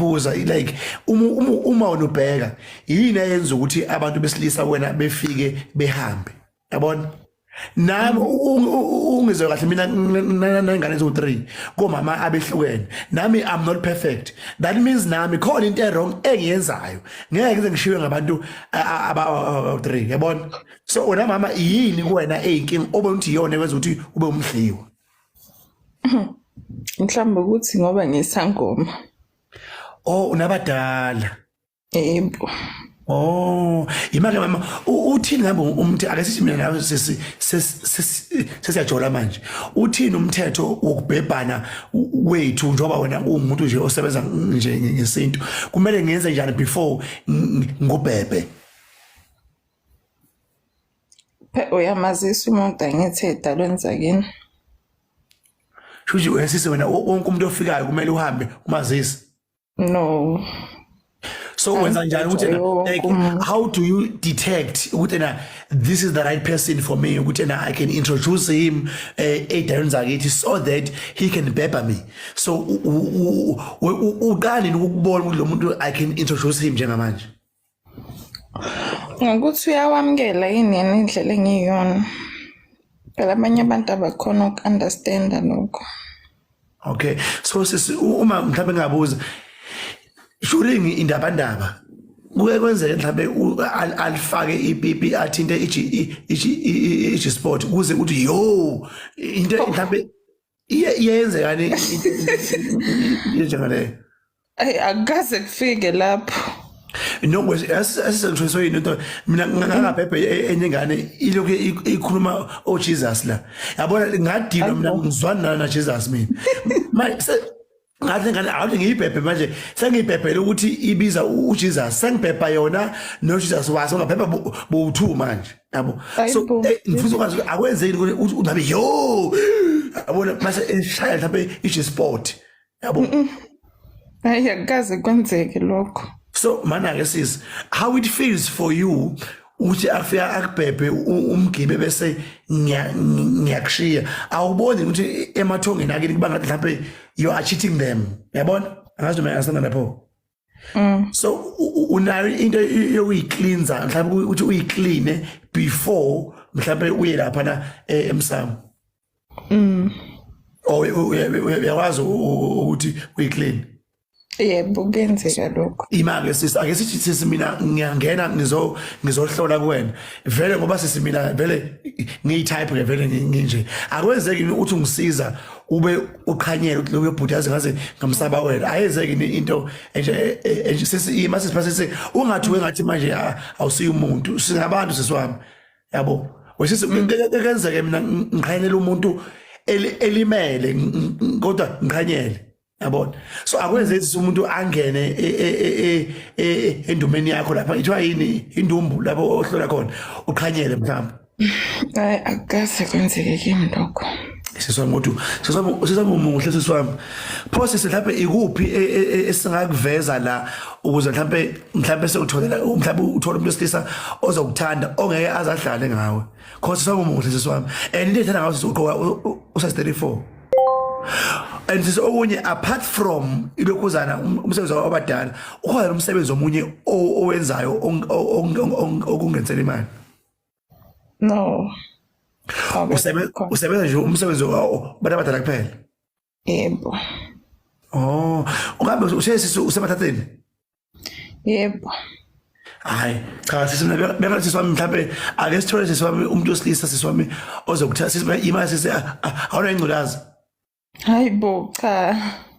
Uyaphuza, like uma wena ubheka, yini eyenza ukuthi abantu besilisa wena befike behambe, yabona? Nami ungizwe kahle, mina nengane eziwu-3 komama abehlukene. Nami I'm not perfect. That means nami khona into e-wrong engiyenzayo, ngeke ngize ngishiwe ngabantu aba-3, yabona? So wena mama, yini kuwena eyinkinga obona ukuthi iyona ekwenza ukuthi ube umdliwa? Mhlawumbe ukuthi ngoba ngisangoma. Oh, unabadala? Yebo. Oh, imake mama, uthini ngabe umthi ake sithi mina nawe sesiyajola manje. Uthini umthetho wokubhebhana wethu, njengoba wena uwumuntu nje osebenza nje ngesintu? Kumele ngenze njani before ngubhebhe? Uyamazisa umuntu, angithi, edalweni zakini. Shuthi wena sisi, wena wonke umuntu ofikayo kumele uhambe umazise? No. So wenza njani ukuthi like, how do you detect ukuthi na this is the right person for me, ukuthi na I can introduce him ey'dalweni zakithi so that he can beba me? So uqale ukubona ukuthi lo muntu I can introduce him njengamanje? Ngokuthi uyawamukela yini yena indlela engiyiyona. Phela abanye abantu abakhona uku-understand-a lokho. Okay, so sisi, uma mhlawumbe ngingabuza, during indabandaba kuke kwenzeke mhlawumbe alifake ipipi, athinte i-G spot, kuze uthi yo into mhlawumbe iye iyenzekani into njengaleyo? Ayi, akukaze kufike lapho. No, asisengitholiswe yini into, mina ngangabhebhe enye ingane ilokhu ikhuluma oh Jesus la, yabona, ngadinwa mina, ngizwana na Jesus mina manje. Ngathi ngane awuthi ngiyibhebhe manje, sengiyibhebhele ukuthi ibiza uJesus, sengibhebha yona noJesus waso, ngabhebha bo2 manje, yabo. So ngifisa ukwazi ukuthi akwenzeki ukuthi ungabe yo, yabona, mase eshaya mhlawumbe i-G spot, yabo. Hayi, akukaze kwenzeke lokho. So mana-ke sis, how it feels for you ukuthi afika akubhebhe, umgibe, bese ngiyakushiya? Awuboni ukuthi emathongeni akini kuba ngathi mhlawumbe you are cheating them, yabona? Angazi noma understand lapho. So unayo into yokuyicleansa, mhlawumbe ukuthi uyicleane before mhlawumbe uye lapha na emsamo? Oh, uyakwazi ukuthi uyiclean? Yebo, kuyenzeka lokho. Ima-ke sisi, ake sithi sisi, mina ngiyangena ngizohlola kuwena vele, ngoba sisi mina vele ngiyi-type ke vele nginje. Akwenzeki yini uthi ungisiza ube uqhanyela ukuthi loyo bhuti yazi ngaze ngamsaba wena? Ayenzeki yini into enje sisi? Ima sisi, sisi, ungathi wengathi manje awusiyo umuntu, singabantu sisi wami, yabo. Wesisi, kenzeke mina ngiqhanyela umuntu elimele, kodwa ngiqhanyele, yabona? So akwenzeki umuntu angene endumeni yakho lapha, ithiwa yini, indumbu, lapho ohlola khona, uqhanyele mhlawumbe? Hayi, akukaze kwenzeke kimi lokho. Sisi wami, kodwa sisi wami umuhle, sisi wami. Pho sisi, mhlawumbe ikuphi esingakuveza la ukuze mhlawumbe sewutholela, mhlawumbe uthole umuntu wesilisa ozokuthanda, ongeke azadlale ngawe? Cause sisi wami umuhle, sisi wami, and into ethanda ngawe sisi, ugqoka usize 34. And sisi, okunye, apart from ilokhuzana umsebenzi wabadala, ukhona umsebenzi omunye owenzayo okungenzela imali? No. Usebenza nje umsebenzi wabantu abadala kuphela? Yebo. Oh, ungabe usesisi usemathatheni? Yebo. Hayi cha sisi, mina bengathi sisi wami mhlambe ake sithole sisi wami umuntu wesilisa, sisi wami, ozokuthatha. Sisi, ima sisi, awuna ingculazi? Hayi bo, cha.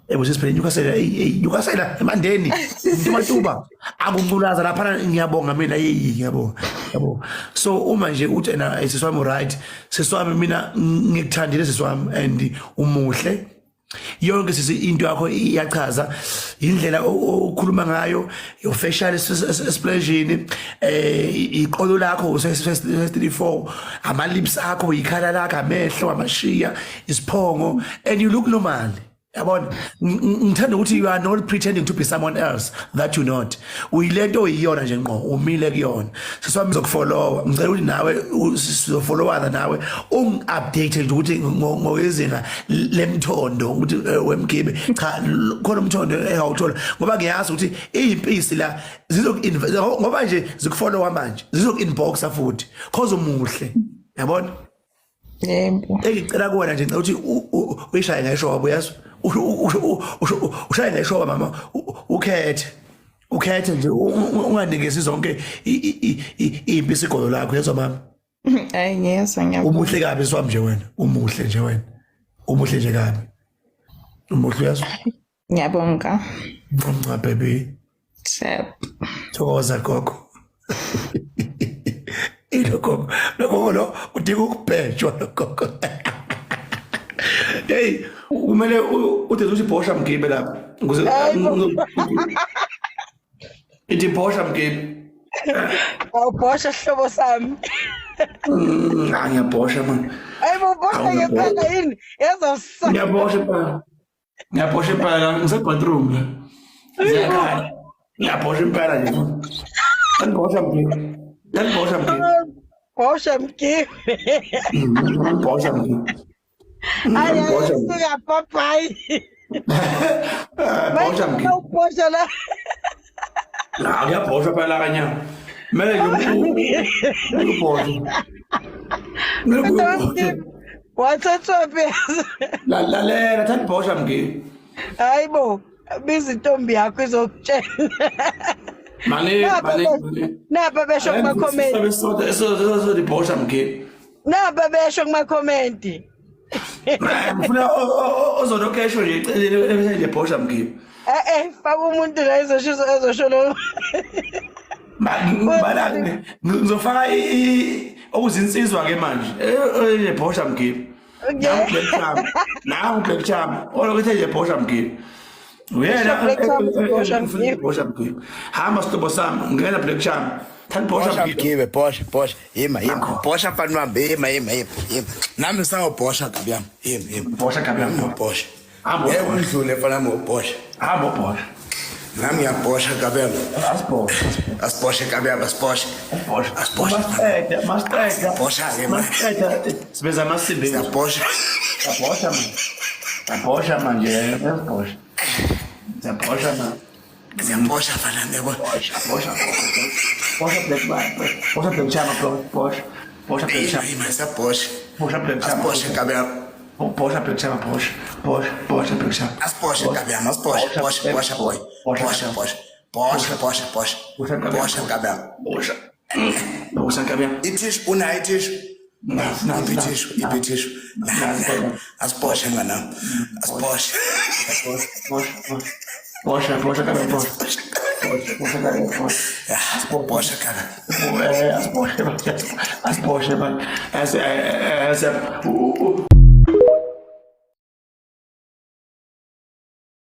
Yebo sisi, phela Newcastle, hey, Newcastle emandeni Mtuba akungculaza lapha. Ngiyabonga mina, hey, ngiyabonga, yabo. So uma nje uthi na sisi wami, right sisi wami, mina ngikuthandile sisi wami, and umuhle yonke sisi, into yakho iyachaza, indlela okhuluma ngayo, your facial expression, iqolo lakho use 34, ama lips akho, ikhala lakho, amehlo, amashiya, isiphongo, and you look normal. Yabona, ngithanda ukuthi you are not pretending to be someone else that you not. Uyilento oyiyona nje ngqo, umile kuyona. Siswami ngizokufollowa, ngicela ukuthi nawe sizofollowana nawe ungi-update nje ukuthi ngowezinga lemthondo ukuthi wemgibe cha khona umthondo engawuthola ngoba ngiyazi ukuthi iyimpisi la zizoku ngoba nje zikufollowa manje zizoku-inboxa futhi cause umuhle yabona. Yebo. Engicela kuwena nje ngicela ukuthi uyishaye ngeshoba uyezwa? Ushaye ngeshoba mama ukhethe. Ukhethe nje unganikezi zonke impi isigolo lakho uyezwa mama? Hayi ngiyezwa ngiyabonga. Umuhle kabi swami nje wena. Umuhle nje wena. Umuhle nje kabi. Umuhle uyezwa? Ngiyabonga. Nca baby. Sep. Thokoza gogo. Ilo gogo, lo gogo lo udinga ukubhejwa lo gogo. Hey, kumele ude uthi bhosha mgibe lapha. Ukuze ithi bhosha mgibe. Awubhosha sihlobo sami. Ah, ngiyabhosha man. Hayibo ubhosha ngempela yini? Yazosa. Ngiyabhosha impela. Ngiyabhosha impela ngise-bathroom la. Ziyakhala. Ngiyabhosha impela nje. Ngibhosha mgibe. Ngibhosha mgibe. Bhosha mgibe. Ngibhosha mgibe. Hayi suka papayi. Bhosha mgibe. Ubhosha la. La ngiyabhosha phela kanyana. Kumele nje ubhoshe. Kumele ubhoshe. Wathathwaphi? Lalela thatha ibhosha mngeni. Hayi bo, biza intombi yakho izokutshela. Mane mane mane. Napa besho kuma comment. Sabe soda soda soda ibhosha mngeni. Napa besho kuma comment. Ngifuna ozonokesho nje eceleni bese nje bhosha mngeni. Eh eh faka umuntu la ezosho ezosho lo. Bala ngizofaka okuzinsizwa ke manje. Eh bhosha mgibe. Nangu Black Charm. Nangu Black Charm. Olokuthe nje bhosha mgibe. Uyena bhosha mgibe. Bhosha mgibe. Hamba sihlobo sami ngena Black Charm. Thanda bhosha mgibe bhosha bhosha. Yima yima. Bhosha mfana wami yima yima yima. Nami ngisawubhosha gabi yami. Yima yima. Bhosha gabi yami. Bhosha. Hamba Ngeke undlule mfana wami ubhosha. Hamba ubhosha. Nami ngiyabhosha gabi yami. Asibhoshe. Asibhoshe gabi yami asibhoshe. Asibhoshe. Asibhoshe. Masiqeda, masiqeda. Siyabhosha-ke manje. Masiqeda. Sibeza amasimbi. Siyabhosha. Siyabhosha manje. Siyabhosha manje. Siyabhosha. Siyabhosha manje. Siyabhosha mfana wami yabo. Bhosha, bhosha, bhosha. Bhosha Black man. Bhosha Black Chama, bro. Bhosha. Bhosha Black Yima Chama. yima siyabhosha. Bhosha Black Chama. Asibhoshe gabi yami. Bhosha Black Chama, bhosha. Bhosha, bhosha Black Chama. Asibhoshe gabi yami asibhoshe. Bhosha bhosha boy. Bhosha bhosha. Bhosha bhosha bhosha. Bhosha gabi yami. Bhosha gabi yami. Bhosha. Bhosha gabi yami. Ithishu unayo ithishu? Nazi, nazi, Iphi ithishu? Iphi ithishu? Asibhoshe mnganami. Asibhoshe. Bhosha, bhosha. Bhosha, bhosha gabi yami, bhosha. Bhosha, bhosha gabi yami, bhosha. Bhosha gabi. Asibhoshe manje. Asibhoshe manje. As as